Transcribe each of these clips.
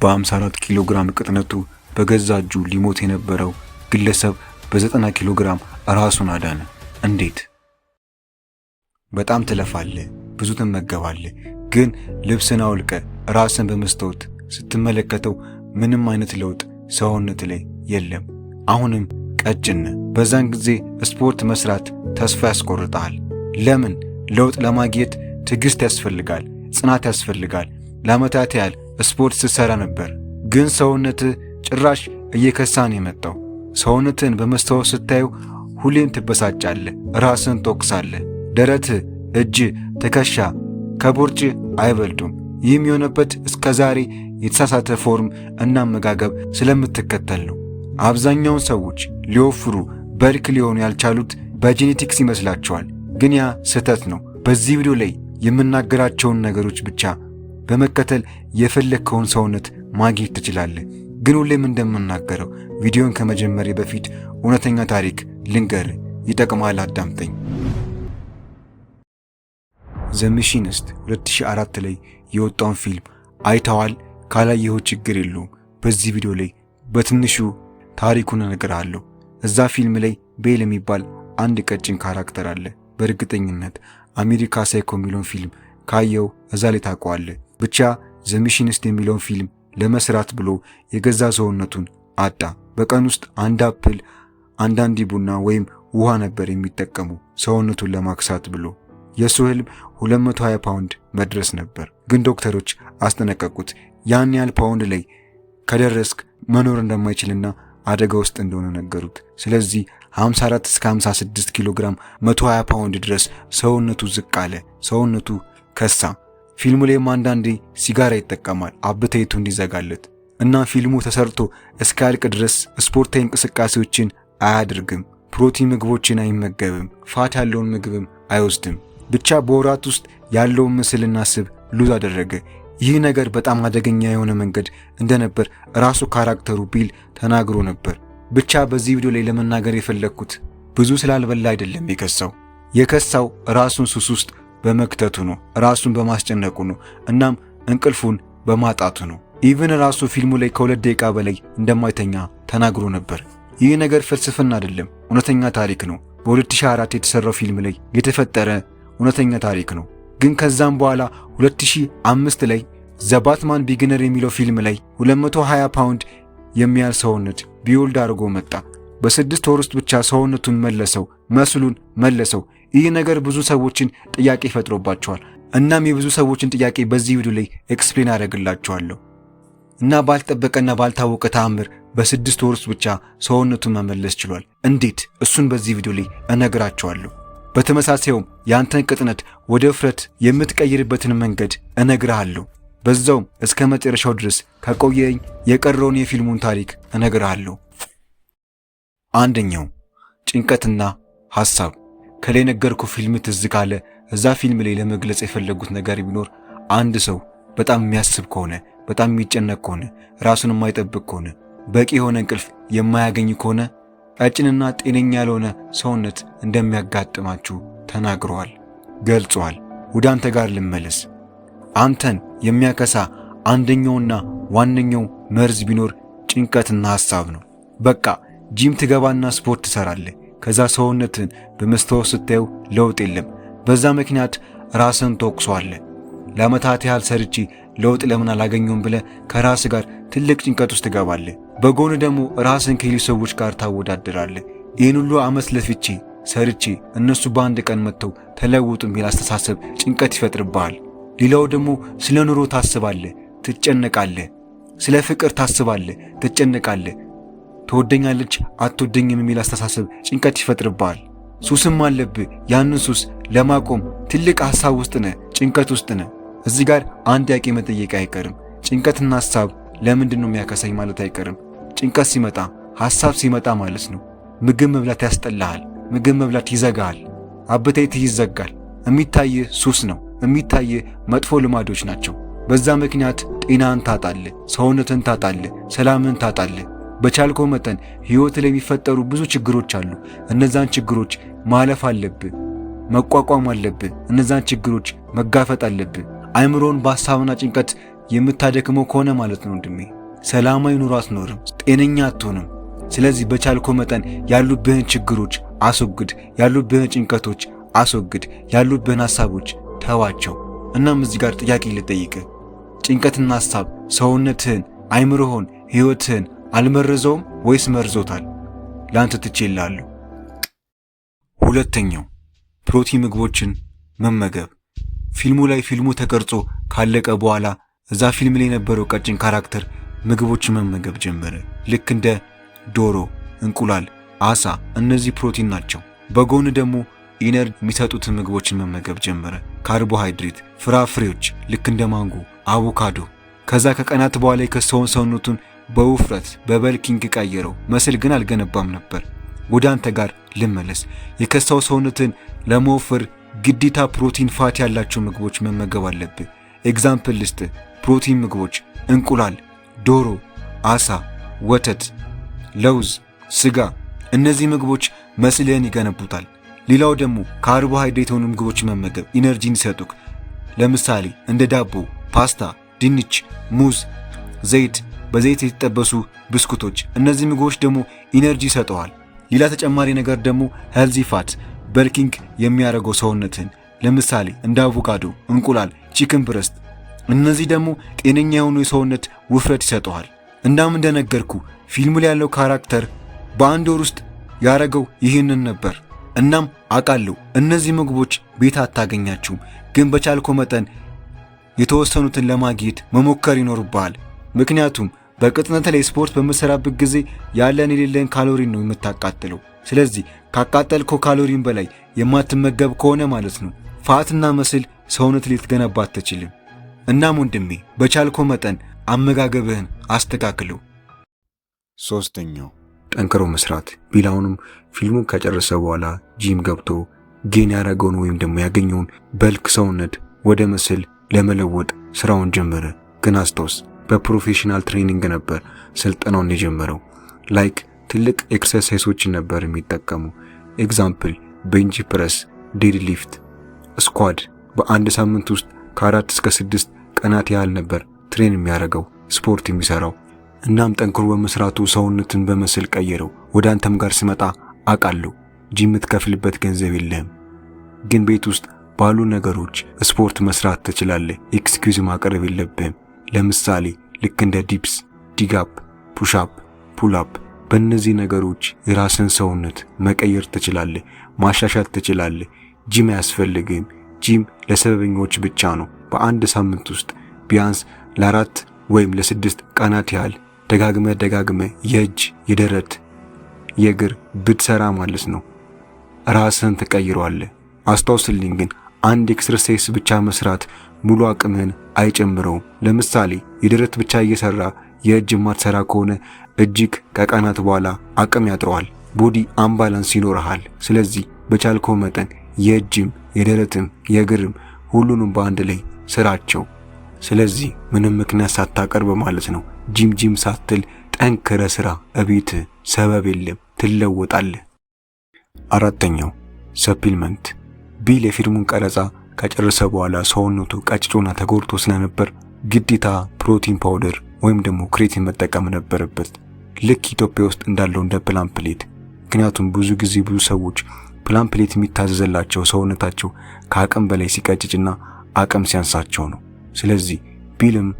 በ54 ኪሎ ግራም ቅጥነቱ በገዛ እጁ ሊሞት የነበረው ግለሰብ በ90 ኪሎ ግራም ራሱን አዳነ። እንዴት? በጣም ትለፋለህ፣ ብዙ ትመገባለህ፣ ግን ልብስን አውልቀህ ራስን በመስታወት ስትመለከተው ምንም አይነት ለውጥ ሰውነት ላይ የለም። አሁንም ቀጭን ነህ። በዛን ጊዜ ስፖርት መስራት ተስፋ ያስቆርጥሃል። ለምን? ለውጥ ለማግኘት ትዕግስት ያስፈልጋል፣ ጽናት ያስፈልጋል። ለዓመታት ያህል ስፖርት ስትሰራ ነበር፣ ግን ሰውነትህ ጭራሽ እየከሳ ነው የመጣው። ሰውነትህን በመስታወት ስታየው ሁሌም ትበሳጫለህ፣ ራስህን ትወቅሳለህ። ደረትህ፣ እጅ፣ ትከሻ ከቦርጭ አይበልጡም። ይህም የሆነበት እስከ ዛሬ የተሳሳተ form እና አመጋገብ ስለምትከተል ነው። አብዛኛውን ሰዎች ሊወፍሩ bulk ሊሆኑ ያልቻሉት በ genetics ይመስላቸዋል፣ ግን ያ ስህተት ነው። በዚህ ቪዲዮ ላይ የምናገራቸውን ነገሮች ብቻ በመከተል የፈለግከውን ሰውነት ማግኘት ትችላለህ። ግን ሁሌም እንደምናገረው ቪዲዮን ከመጀመሬ በፊት እውነተኛ ታሪክ ልንገር፣ ይጠቅማል፣ አዳምጠኝ። The Machinist 2004 ላይ የወጣውን ፊልም አይተዋል? ካላየኸው ችግር የለውም። በዚህ ቪዲዮ ላይ በትንሹ ታሪኩን እነግርሃለሁ። እዛ ፊልም ላይ ቤል የሚባል አንድ ቀጭን character አለ። በእርግጠኝነት American Psycho የሚለውን ፊልም ካየኸው እዛ ላይ ታውቀዋለህ። ብቻ The Machinist የሚለውን ፊልም ለመስራት ብሎ የገዛ ሰውነቱን አጣ። በቀን ውስጥ አንድ apple፣ አንዳንድ ቡና ወይም ውሃ ነበር የሚጠቀመው ሰውነቱን ለማክሳት ብሎ። የእሱ ህልም 220 ፓውንድ መድረስ ነበር፣ ግን ዶክተሮች አስጠነቀቁት። ያን ያህል ፓውንድ ላይ ከደረስክ መኖር እንደማይችልና አደጋ ውስጥ እንደሆነ ነገሩት። ስለዚህ 54 እስከ 56 ኪሎ ግራም፣ 120 ፓውንድ ድረስ ሰውነቱ ዝቅ አለ። ሰውነቱ ከሳ። ፊልሙ ላይም አንዳንዴ ሲጋራ ይጠቀማል appetite ኡ እንዲዘጋለት እና ፊልሙ ተሰርቶ እስኪያልቅ ድረስ ስፖርታዊ እንቅስቃሴዎችን አያደርግም። ፕሮቲን ምግቦችን አይመገብም። Fat ያለውን ምግብም አይወስድም። ብቻ በወራት ውስጥ ያለውን muscle ና ስብ lose አደረገ። ይህ ነገር በጣም አደገኛ የሆነ መንገድ እንደነበር ራሱ character ኡ ቢል ተናግሮ ነበር። ብቻ በዚህ ቪዲዮ ላይ ለመናገር የፈለግኩት ብዙ ስላልበላ አይደለም የከሳው። የከሳው ራሱን ሱስ ውስጥ በመክተቱ ነው፣ ራሱን በማስጨነቁ ነው፣ እናም እንቅልፉን በማጣቱ ነው። Even ራሱ ፊልሙ ላይ ከ2 ደቂቃ በላይ እንደማይተኛ ተናግሮ ነበር። ይህ ነገር ፍልስፍና አይደለም፣ እውነተኛ ታሪክ ነው። በ2004 የተሰራው ፊልም ላይ የተፈጠረ እውነተኛ ታሪክ ነው። ግን ከዛም በኋላ 2005 ላይ The Batman Begins የሚለው ፊልም ላይ 220 ፓውንድ የሚያህል ሰውነት build አድርጎ መጣ። በ6 ወር ውስጥ ብቻ ሰውነቱን መለሰው፣ muscle ኡን መለሰው። ይህ ነገር ብዙ ሰዎችን ጥያቄ ፈጥሮባቸዋል። እናም የብዙ ሰዎችን ጥያቄ በዚህ ቪዲዮ ላይ explain አደርግላችኋለሁ። እና ባልተጠበቀና ባልታወቀ ተአምር በ6 ወር ውስጥ ብቻ ሰውነቱን መመለስ ችሏል። እንዴት? እሱን በዚህ ቪዲዮ ላይ እነግራችኋለሁ። በተመሳሳዩም የአንተን ቅጥነት ወደ ውፍረት የምትቀይርበትን መንገድ እነግርሃለሁ። በዛውም እስከ መጨረሻው ድረስ ከቆየኝ የቀረውን የፊልሙን ታሪክ እነግርሃለሁ። አንደኛው ጭንቀትና ሐሳብ። ከላይ የነገርኩህ ፊልም ትዝ ካለ እዛ ፊልም ላይ ለመግለጽ የፈለጉት ነገር ቢኖር አንድ ሰው በጣም የሚያስብ ከሆነ፣ በጣም የሚጨነቅ ከሆነ፣ ራሱን የማይጠብቅ ከሆነ፣ በቂ የሆነ እንቅልፍ የማያገኝ ከሆነ ቀጭንና ጤነኛ ያልሆነ ሰውነት እንደሚያጋጥማችሁ ተናግረዋል፣ ገልጸዋል። ወደ አንተ ጋር ልመለስ። አንተን የሚያከሳ አንደኛውና ዋነኛው መርዝ ቢኖር ጭንቀትና ሐሳብ ነው። በቃ ጂም ትገባና ስፖርት ትሰራለህ። ከዛ ሰውነትህን በመስታወት ስታየው ለውጥ የለም። በዛ ምክንያት ራስህን ትወቅሰዋለህ። ለዓመታት ያህል ሰርቼ ለውጥ ለምን አላገኘሁም ብለህ ከራስህ ጋር ትልቅ ጭንቀት ውስጥ ትገባለህ። በጎን ደግሞ ራስህን ከሌሎች ሰዎች ጋር ታወዳድራለህ። ይህን ሁሉ ዓመት ለፍቼ ሰርቼ እነሱ በአንድ ቀን መጥተው ተለወጡ የሚል አስተሳሰብ ጭንቀት ይፈጥርብሃል። ሌላው ደግሞ ስለ ኑሮ ታስባለህ፣ ትጨነቃለህ። ስለ ፍቅር ታስባለህ፣ ትጨነቃለህ። ትወደኛለች አትወደኝም የሚል አስተሳሰብ ጭንቀት ይፈጥርብሃል። ሱስም አለብህ። ያንን ሱስ ለማቆም ትልቅ ሐሳብ ውስጥ ነህ፣ ጭንቀት ውስጥ ነህ። እዚህ ጋር አንድ ጥያቄ መጠየቅ አይቀርም። ጭንቀትና ሐሳብ ለምንድን ነው የሚያከሳኝ ማለት አይቀርም። ጭንቀት ሲመጣ፣ ሐሳብ ሲመጣ ማለት ነው፣ ምግብ መብላት ያስጠላሃል። ምግብ መብላት ይዘጋሃል። Appetite ይዘጋል። የሚታይህ ሱስ ነው። የሚታይህ መጥፎ ልማዶች ናቸው። በዛ ምክንያት ጤናህን ታጣለህ፣ ሰውነትህን ታጣለህ፣ ሰላምህን ታጣለህ። በቻልከው መጠን ህይወት ላይ የሚፈጠሩ ብዙ ችግሮች አሉ። እነዛን ችግሮች ማለፍ አለብህ፣ መቋቋም አለብህ። እነዛን ችግሮች መጋፈጥ አለብህ። አይምሮን በሐሳብና ጭንቀት የምታደክመው ከሆነ ማለት ነው ወንድሜ፣ ሰላማዊ ኑሮ አትኖርም፣ ጤነኛ አትሆንም። ስለዚህ በቻልከው መጠን ያሉብህን ችግሮች አስወግድ፣ ያሉብህን ጭንቀቶች አስወግድ፣ ያሉብህን ሀሳቦች ተዋቸው። እናም እዚህ ጋር ጥያቄ ልጠይቅህ። ጭንቀትና ሀሳብ ሰውነትህን፣ አይምሮህን፣ ህይወትህን አልመረዘውም ወይስ መርዞታል? ለአንተ ትቼልሃለሁ። ሁለተኛው ፕሮቲን ምግቦችን መመገብ። ፊልሙ ላይ ፊልሙ ተቀርጾ ካለቀ በኋላ እዛ ፊልም ላይ የነበረው ቀጭን character ምግቦችን መመገብ ጀመረ። ልክ እንደ ዶሮ፣ እንቁላል፣ አሳ፣ እነዚህ ፕሮቲን ናቸው። በጎን ደግሞ energy የሚሰጡትን ምግቦችን መመገብ ጀመረ። ካርቦሃይድሬት፣ ፍራፍሬዎች ልክ እንደ ማንጎ፣ አቮካዶ። ከዛ ከቀናት በኋላ የከሳውን ሰውነቱን በውፍረት በ bulking ቀየረው። Muscle ግን አልገነባም ነበር። ወደ አንተ ጋር ልመለስ። የከሳው ሰውነትን ለመወፈር ግዴታ ፕሮቲን፣ fat ያላቸው ምግቦች መመገብ አለብህ። Example ልስጥ። ፕሮቲን ምግቦች እንቁላል፣ ዶሮ፣ አሳ፣ ወተት፣ ለውዝ፣ ስጋ። እነዚህ ምግቦች muscle ህን ይገነቡታል። ሌላው ደግሞ ካርቦሃይድሬት የሆኑ ምግቦች መመገብ energy ን ይሰጡክ። ለምሳሌ እንደ ዳቦ፣ ፓስታ፣ ድንች፣ ሙዝ፣ ዘይት፣ በዘይት የተጠበሱ ብስኩቶች። እነዚህ ምግቦች ደግሞ energy ይሰጠዋል። ሌላ ተጨማሪ ነገር ደግሞ healthy fat bulking የሚያደርገው ሰውነትን፣ ለምሳሌ እንደ አቮካዶ፣ እንቁላል፣ chicken breast። እነዚህ ደግሞ ጤነኛ የሆኑ የሰውነት ውፍረት ይሰጠዋል። እናም እንደነገርኩ ፊልሙ ላይ ያለው character በአንድ ወር ውስጥ ያረገው ይህንን ነበር። እናም አውቃለሁ እነዚህ ምግቦች ቤት አታገኛቸውም፣ ግን በቻልከው መጠን የተወሰኑትን ለማግኘት መሞከር ይኖርብሃል። ምክንያቱም በቅጥነት ላይ ስፖርት በምትሰራበት ጊዜ ያለን የሌለን ካሎሪን ነው የምታቃጥለው። ስለዚህ ካቃጠልከው ካሎሪን በላይ የማትመገብ ከሆነ ማለት ነው fat ና muscle ሰውነት ልትገነባ አትችልም። እናም ወንድሜ፣ በቻልከው መጠን አመጋገብህን አስተካክለው። ሶስተኛው ጠንክሮ መስራት። ቢል አሁንም ፊልሙን ከጨረሰ በኋላ ጂም ገብቶ gain ያደረገውን ወይም ደግሞ ያገኘውን bulk ሰውነት ወደ muscle ለመለወጥ ስራውን ጀመረ። ግን አስታውስ፣ በ professional training ነበር ስልጠናውን የጀመረው። Like ትልቅ exercise ኦችን ነበር የሚጠቀሙ። Example bench press፣ deadlift፣ squat። በአንድ ሳምንት ውስጥ ከ4 እስከ 6 ቀናት ያህል ነበር train የሚያደርገው፣ ስፖርት የሚሰራው። እናም ጠንክሮ በመስራቱ ሰውነትን በ muscle ቀየረው። ወደ አንተም ጋር ስመጣ አውቃለሁ ጂም የምትከፍልበት ገንዘብ የለህም፣ ግን ቤት ውስጥ ባሉ ነገሮች ስፖርት መስራት ትችላለህ። Excuse ማቅረብ የለብህም። ለምሳሌ ልክ እንደ dips፣ ዲጋፕ፣ push up፣ pull up፣ በእነዚህ ነገሮች የራስን ሰውነት መቀየር ትችላለህ፣ ማሻሻል ትችላለህ። ጂም አያስፈልግህም። ጂም ለሰበበኞች ብቻ ነው። በአንድ ሳምንት ውስጥ ቢያንስ ለ4 ወይም ለ6 ቀናት ያህል ደጋግመህ ደጋግመህ የእጅ፣ የደረት፣ የእግር ብትሰራ ማለት ነው ራስህን ትቀይረዋለህ። አስታውስልኝ ግን አንድ exercise ብቻ መስራት ሙሉ አቅምህን አይጨምረውም። ለምሳሌ የደረት ብቻ እየሰራ የእጅ የማትሰራ ከሆነ እጅግ ከቀናት በኋላ አቅም ያጥረዋል። Body imbalance ይኖርሃል። ስለዚህ በቻልከው መጠን የእጅም የደረትም የእግርም ሁሉንም በአንድ ላይ ስራቸው። ስለዚህ ምንም ምክንያት ሳታቀርብ ማለት ነው፣ gym gym ሳትል ጠንክረህ ስራ። እቤት ሰበብ የለም፣ ትለወጣለህ። አራተኛው supplement። ቢል የፊልሙን ቀረጻ ከጨረሰ በኋላ ሰውነቱ ቀጭጮና ተጎድቶ ስለነበር ግዴታ protein powder ወይም ደግሞ creatine መጠቀም ነበረበት፣ ልክ ኢትዮጵያ ውስጥ እንዳለው እንደ Plumpy'Nut። ምክንያቱም ብዙ ጊዜ ብዙ ሰዎች Plumpy'Nut የሚታዘዝላቸው ሰውነታቸው ከአቅም በላይ ሲቀጭጭና አቅም ሲያንሳቸው ነው። ስለዚህ ቢልም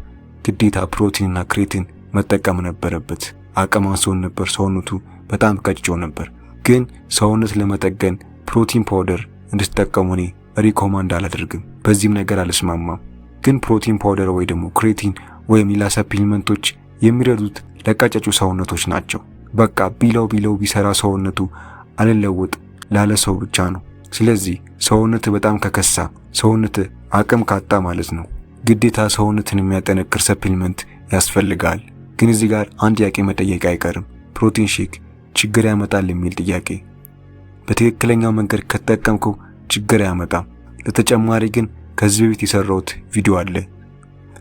ግዴታ ፕሮቲንና creatine መጠቀም ነበረበት። አቅም አንሶን ነበር፣ ሰውነቱ በጣም ቀጭጮ ነበር። ግን ሰውነት ለመጠገን protein powder እንድትጠቀሙ እኔ recommend አላደርግም። በዚህም ነገር አልስማማም። ግን protein powder ወይ ደግሞ creatine ወይም ሌላ supplement ኦች የሚረዱት ለቀጨጩ ሰውነቶች ናቸው። በቃ ቢለው ቢለው ቢሰራ ሰውነቱ አልለወጥ ላለ ሰው ብቻ ነው። ስለዚህ ሰውነት በጣም ከከሳ፣ ሰውነት አቅም ካጣ ማለት ነው ግዴታ ሰውነትን የሚያጠነክር supplement ያስፈልጋል። ግን እዚህ ጋር አንድ ጥያቄ መጠየቅ አይቀርም። Protein shake ችግር ያመጣል የሚል ጥያቄ። በትክክለኛው መንገድ ከተጠቀምከው ችግር አያመጣም። ለተጨማሪ ግን ከዚህ በፊት የሰራሁት ቪዲዮ አለ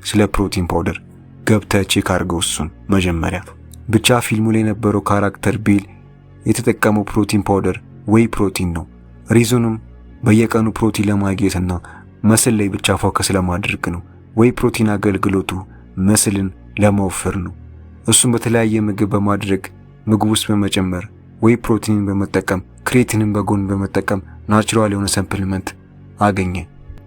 ስለ protein powder፣ ገብተህ check አድርገው እሱን መጀመሪያ። ብቻ ፊልሙ ላይ የነበረው character ቢል የተጠቀመው protein powder whey protein ነው። Reason ኑም በየቀኑ ፕሮቲን ለማግኘትና muscle ላይ ብቻ focus ለማድረግ ነው። Whey protein አገልግሎቱ Muscle ን ለማወፈር ነው። እሱም በተለያየ ምግብ በማድረግ፣ ምግብ ውስጥ በመጨመር፣ whey protein ን በመጠቀም፣ creatine ን በጎን በመጠቀም natural የሆነ supplement አገኘ።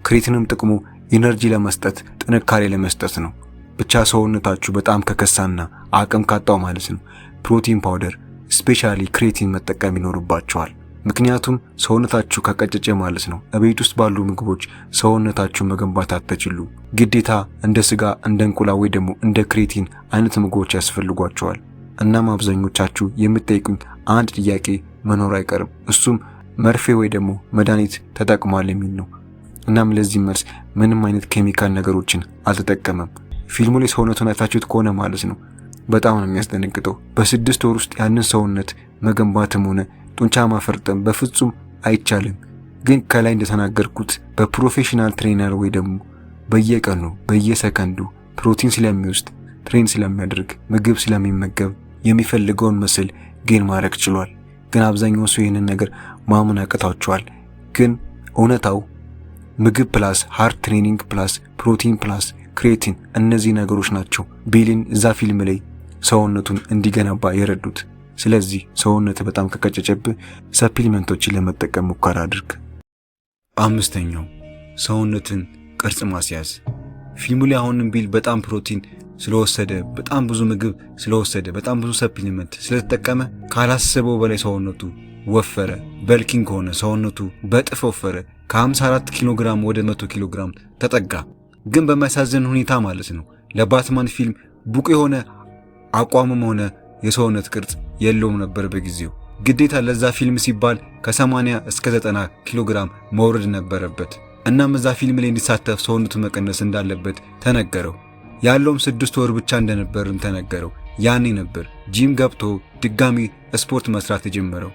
Creatine ም ጥቅሙ energy ለመስጠት፣ ጥንካሬ ለመስጠት ነው። ብቻ ሰውነታችሁ በጣም ከከሳና አቅም ካጣው ማለት ነው protein powder specially creatine መጠቀም ይኖርባችኋል። ምክንያቱም ሰውነታችሁ ከቀጨጨ ማለት ነው እቤት ውስጥ ባሉ ምግቦች ሰውነታችሁ መገንባት አትችሉ። ግዴታ እንደ ስጋ፣ እንደ እንቁላል ወይ ደግሞ እንደ creatine አይነት ምግቦች ያስፈልጓችኋል። እናም አብዛኞቻችሁ የምትጠይቁኝ አንድ ጥያቄ መኖር አይቀርም። እሱም መርፌ ወይ ደግሞ መድኃኒት ተጠቅሟል የሚል ነው። እናም ለዚህ መልስ ምንም አይነት ኬሚካል ነገሮችን አልተጠቀመም። ፊልሙ ላይ ሰውነቱን አይታችሁት ከሆነ ማለት ነው በጣም ነው የሚያስደነግጠው። በ6 ወር ውስጥ ያንን ሰውነት መገንባትም ሆነ ጡንቻ ማፈርጠም በፍጹም አይቻልም። ግን ከላይ እንደተናገርኩት በ professional trainer ወይ ደግሞ በየቀኑ በየሰከንዱ ፕሮቲን ስለሚወስድ፣ train ስለሚያደርግ፣ ምግብ ስለሚመገብ የሚፈልገውን muscle gain ማድረግ ችሏል። ግን አብዛኛው ሰው ይህንን ነገር ማመን ያቅታቸዋል። ግን እውነታው ምግብ plus hard training plus protein plus creatine፣ እነዚህ ነገሮች ናቸው ቢልን እዛ ፊልም ላይ ሰውነቱን እንዲገነባ የረዱት። ስለዚህ ሰውነት በጣም ከቀጨጨብህ supplement ኦችን ለመጠቀም ሙከራ አድርግ። አምስተኛው ሰውነትን ቅርጽ ማስያዝ። ፊልሙ ላይ አሁንም ቢል በጣም ፕሮቲን ስለወሰደ፣ በጣም ብዙ ምግብ ስለወሰደ፣ በጣም ብዙ supplement ስለተጠቀመ ካላሰበው በላይ ሰውነቱ ወፈረ፣ bulking ሆነ። ሰውነቱ በእጥፍ ወፈረ። ከ54 ኪሎ ግራም ወደ 100 ኪሎ ግራም ተጠጋ። ግን በሚያሳዝን ሁኔታ ማለት ነው ለባትማን ፊልም ብቁ የሆነ አቋምም ሆነ የሰውነት ቅርጽ የለውም ነበር በጊዜው። ግዴታ ለዛ ፊልም ሲባል ከ80 እስከ 90 ኪሎ ግራም መውረድ ነበረበት። እናም እዛ ፊልም ላይ እንዲሳተፍ ሰውነቱ መቀነስ እንዳለበት ተነገረው። ያለውም 6 ወር ብቻ እንደነበርም ተነገረው። ያኔ ነበር ጂም ገብቶ ድጋሚ ስፖርት መስራት የጀመረው።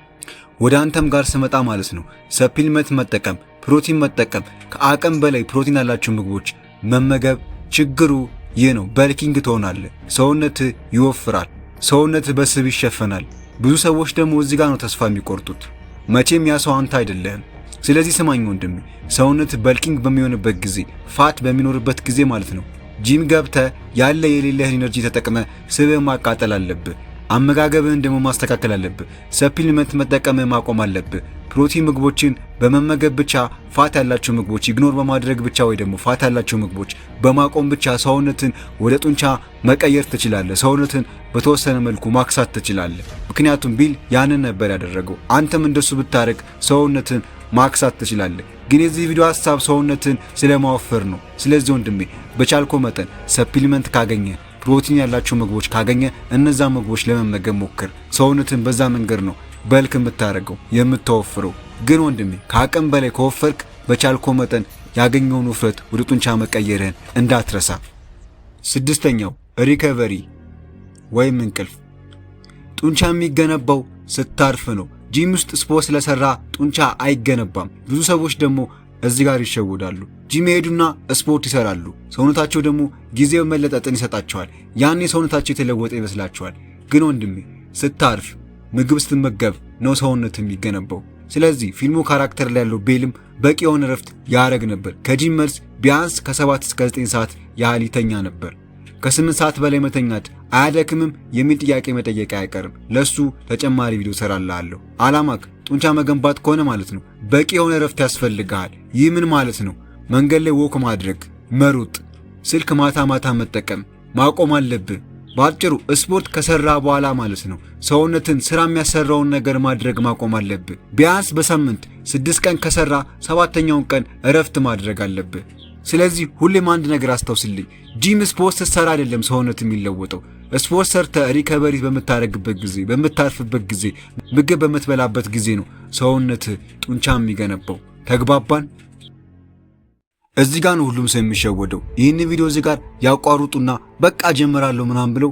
ወደ አንተም ጋር ስመጣ ማለት ነው supplement መጠቀም፣ ፕሮቲን መጠቀም፣ ከአቅም በላይ ፕሮቲን ያላቸው ምግቦች መመገብ ችግሩ ይህ ነው። Bulking ትሆናለህ። ሰውነት ይወፍራል። ሰውነት በስብ ይሸፈናል። ብዙ ሰዎች ደግሞ እዚህ ጋር ነው ተስፋ የሚቆርጡት። መቼም ያ ሰው አንተ አይደለህም። ስለዚህ ስማኝ ወንድሜ፣ ሰውነት bulking በሚሆንበት ጊዜ፣ fat በሚኖርበት ጊዜ ማለት ነው ጂም ገብተህ ያለ የሌለህን energy ተጠቅመህ ስብህ ማቃጠል አለብህ። አመጋገብህን ደግሞ ማስተካከል አለብህ። Supplement መጠቀም ማቆም አለብህ። ፕሮቲን ምግቦችን በመመገብ ብቻ፣ fat ያላቸው ምግቦች ignore በማድረግ ብቻ ወይ ደግሞ fat ያላቸው ምግቦች በማቆም ብቻ ሰውነትን ወደ ጡንቻ መቀየር ትችላለህ። ሰውነትን በተወሰነ መልኩ ማክሳት ትችላለህ። ምክንያቱም ቢል ያንን ነበር ያደረገው። አንተም እንደሱ ብታደርግ ሰውነትን ማክሳት ትችላለህ። ግን የዚህ ቪዲዮ ሀሳብ ሰውነትን ስለማወፈር ነው። ስለዚህ ወንድሜ፣ በቻልከው መጠን supplement ካገኘህ፣ ፕሮቲን ያላቸው ምግቦች ካገኘህ እነዛ ምግቦች ለመመገብ ሞክር። ሰውነትን በዛ መንገድ ነው bulk የምታደርገው፣ የምታወፍረው። ግን ወንድሜ፣ ከአቅም በላይ ከወፈርክ በቻልከው መጠን ያገኘኸውን ውፍረት ወደ ጡንቻ መቀየርህን እንዳትረሳ። ስድስተኛው recovery ወይም እንቅልፍ። ጡንቻ የሚገነባው ስታርፍ ነው። ጂም ውስጥ ስፖርት ስለሰራህ ጡንቻ አይገነባም። ብዙ ሰዎች ደግሞ እዚህ ጋር ይሸወዳሉ። ጂም ይሄዱና ስፖርት ይሰራሉ። ሰውነታቸው ደግሞ ጊዜያዊ መለጠጥን ይሰጣቸዋል። ያኔ ሰውነታቸው የተለወጠ ይመስላቸዋል። ግን ወንድሜ፣ ስታርፍ፣ ምግብ ስትመገብ ነው ሰውነት የሚገነባው። ስለዚህ ፊልሙ character ላይ ያለው ቢልም በቂ የሆነ እረፍት ያደረግ ነበር። ከጂም መልስ ቢያንስ ከ7 እስከ 9 ሰዓት ያህል ይተኛ ነበር። ከ8 ሰዓት በላይ መተኛት አያደክምም የሚል ጥያቄ መጠየቅ አይቀርም። ለሱ ተጨማሪ ቪዲዮ ሰራልሃለሁ። አላማክ ጡንቻ መገንባት ከሆነ ማለት ነው በቂ የሆነ እረፍት ያስፈልግሃል። ይህ ምን ማለት ነው? መንገድ ላይ walk ማድረግ፣ መሮጥ፣ ስልክ ማታ ማታ መጠቀም ማቆም አለብህ። በአጭሩ ስፖርት ከሰራህ በኋላ ማለት ነው ሰውነትን ስራ የሚያሰራውን ነገር ማድረግ ማቆም አለብህ። ቢያንስ በሳምንት 6 ቀን ከሰራህ ሰባተኛውን ቀን እረፍት ማድረግ አለብህ። ስለዚህ ሁሌም አንድ ነገር አስታውስልኝ፣ ጂም ስፖርት ስትሰራ አይደለም ሰውነት የሚለወጠው። ስፖርት ሰርተህ recovery በምታደርግበት ጊዜ፣ በምታርፍበት ጊዜ፣ ምግብ በምትበላበት ጊዜ ነው ሰውነት ጡንቻ የሚገነባው። ተግባባን? እዚህ ጋር ነው ሁሉም ሰው የሚሸወደው። ይህን ቪዲዮ እዚህ ጋር ያቋርጡና በቃ ጀምራለሁ ምናምን ብለው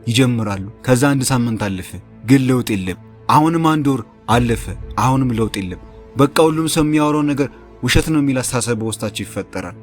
ይጀምራሉ። ከዛ አንድ ሳምንት አለፈ፣ ግን ለውጥ የለም። አሁንም አንድ ወር አለፈ፣ አሁንም ለውጥ የለም። በቃ ሁሉም ሰው የሚያወራው ነገር ውሸት ነው የሚል አስተሳሰብ በውስጣቸው ይፈጠራል።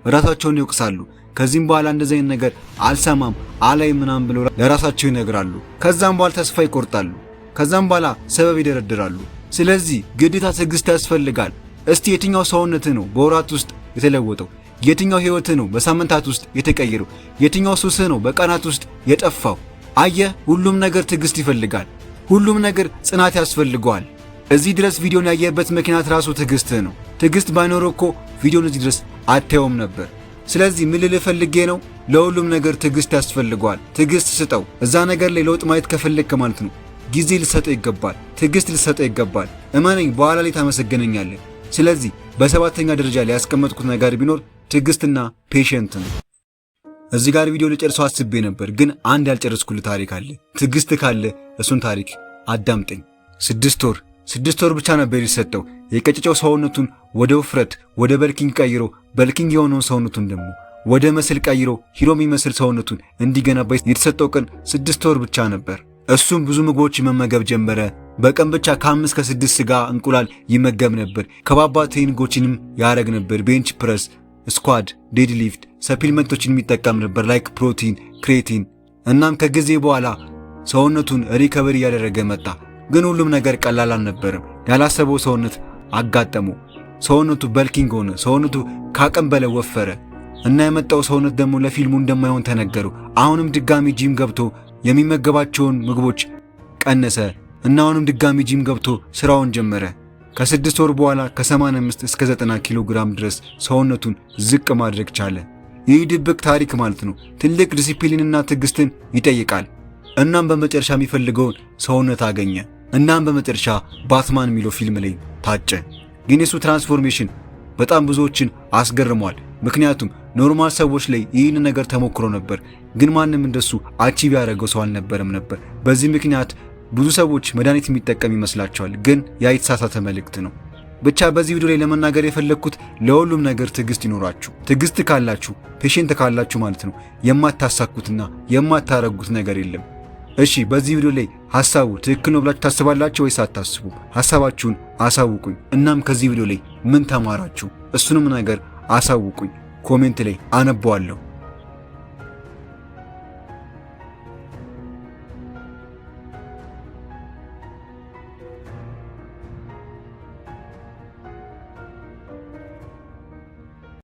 ራሳቸውን ይወቅሳሉ። ከዚህም በኋላ እንደዚህ አይነት ነገር አልሰማም፣ አላይ ምናምን ብለው ለራሳቸው ይነግራሉ። ከዛም በኋላ ተስፋ ይቆርጣሉ። ከዛም በኋላ ሰበብ ይደረድራሉ። ስለዚህ ግዴታ ትዕግስት ያስፈልጋል። እስቲ የትኛው ሰውነትህ ነው በወራት ውስጥ የተለወጠው? የትኛው ህይወትህ ነው በሳምንታት ውስጥ የተቀየረው? የትኛው ሱስህ ነው በቀናት ውስጥ የጠፋው? አየህ፣ ሁሉም ነገር ትዕግስት ይፈልጋል። ሁሉም ነገር ጽናት ያስፈልገዋል። እዚህ ድረስ ቪዲዮን ያየህበት ምክንያት ራሱ ትዕግስትህ ነው። ትዕግስት ባይኖር እኮ ቪዲዮን እዚህ ድረስ አታየውም ነበር። ስለዚህ ምን ልልህ ፈልጌ ነው፣ ለሁሉም ነገር ትዕግስት ያስፈልገዋል። ትዕግስት ስጠው። እዛ ነገር ላይ ለውጥ ማየት ከፈለግክ ማለት ነው ጊዜ ልትሰጠው ይገባል። ትዕግስት ልትሰጠው ይገባል። እመነኝ፣ በኋላ ላይ ታመሰግነኛለህ። ስለዚህ በሰባተኛ ደረጃ ላይ ያስቀመጥኩት ነገር ቢኖር ትዕግስትና patient ነው። እዚህ ጋር ቪዲዮ ልጨርሰው አስቤ ነበር፣ ግን አንድ ያልጨረስኩልህ ታሪክ አለ። ትዕግስት ካለ እሱን ታሪክ አዳምጠኝ። 6 ወር፣ 6 ወር ብቻ ነበር የተሰጠው። የቀጨጨው ሰውነቱን ወደ ውፍረት፣ ወደ bulking ቀይሮ፣ bulking የሆነውን ሰውነቱን ደግሞ ወደ muscle ቀይሮ hero የሚመስል ሰውነቱን እንዲገነባ የተሰጠው ቀን 6 ወር ብቻ ነበር። እሱም ብዙ ምግቦች መመገብ ጀመረ። በቀን ብቻ ከአምስት ከስድስት ስጋ፣ እንቁላል ይመገብ ነበር። ከባባድ training ኦችንም ያደረግ ነበር። Bench press፣ squat፣ deadlift፣ supplement ኦችን የሚጠቀም ነበር፣ like protein፣ creatine። እናም ከጊዜ በኋላ ሰውነቱን recovery እያደረገ መጣ። ግን ሁሉም ነገር ቀላል አልነበረም። ያላሰበው ሰውነት አጋጠመው። ሰውነቱ bulking ሆነ። ሰውነቱ ከአቅም በላይ ወፈረ እና የመጣው ሰውነት ደግሞ ለፊልሙ እንደማይሆን ተነገረው። አሁንም ድጋሚ ጂም ገብቶ የሚመገባቸውን ምግቦች ቀነሰ እና አሁንም ድጋሚ ጂም ገብቶ ስራውን ጀመረ። ከ6 ወር በኋላ ከ85 እስከ 90 ኪሎ ግራም ድረስ ሰውነቱን ዝቅ ማድረግ ቻለ። ይህ ድብቅ ታሪክ ማለት ነው ትልቅ ዲሲፕሊንና ትዕግስትን ይጠይቃል። እናም በመጨረሻ የሚፈልገውን ሰውነት አገኘ። እናም በመጨረሻ ባትማን የሚለው ፊልም ላይ ታጨ። ግን የሱ transformation በጣም ብዙዎችን አስገርሟል። ምክንያቱም normal ሰዎች ላይ ይህን ነገር ተሞክሮ ነበር፣ ግን ማንም እንደሱ achieve ያደረገው ሰው አልነበረም ነበር። በዚህ ምክንያት ብዙ ሰዎች መድኃኒት የሚጠቀም ይመስላቸዋል፣ ግን ያ የተሳሳተ መልእክት ነው። ብቻ በዚህ ቪዲዮ ላይ ለመናገር የፈለግኩት ለሁሉም ነገር ትዕግስት ይኖራችሁ። ትዕግስት ካላችሁ፣ patient ካላችሁ ማለት ነው፣ የማታሳኩትና የማታረጉት ነገር የለም። እሺ፣ በዚህ ቪዲዮ ላይ ሀሳቡ ትክክል ነው ብላችሁ ታስባላችሁ ወይስ አታስቡ? ሀሳባችሁን አሳውቁኝ። እናም ከዚህ ቪዲዮ ላይ ምን ተማራችሁ? እሱንም ነገር አሳውቁኝ። Comment ላይ አነበዋለሁ።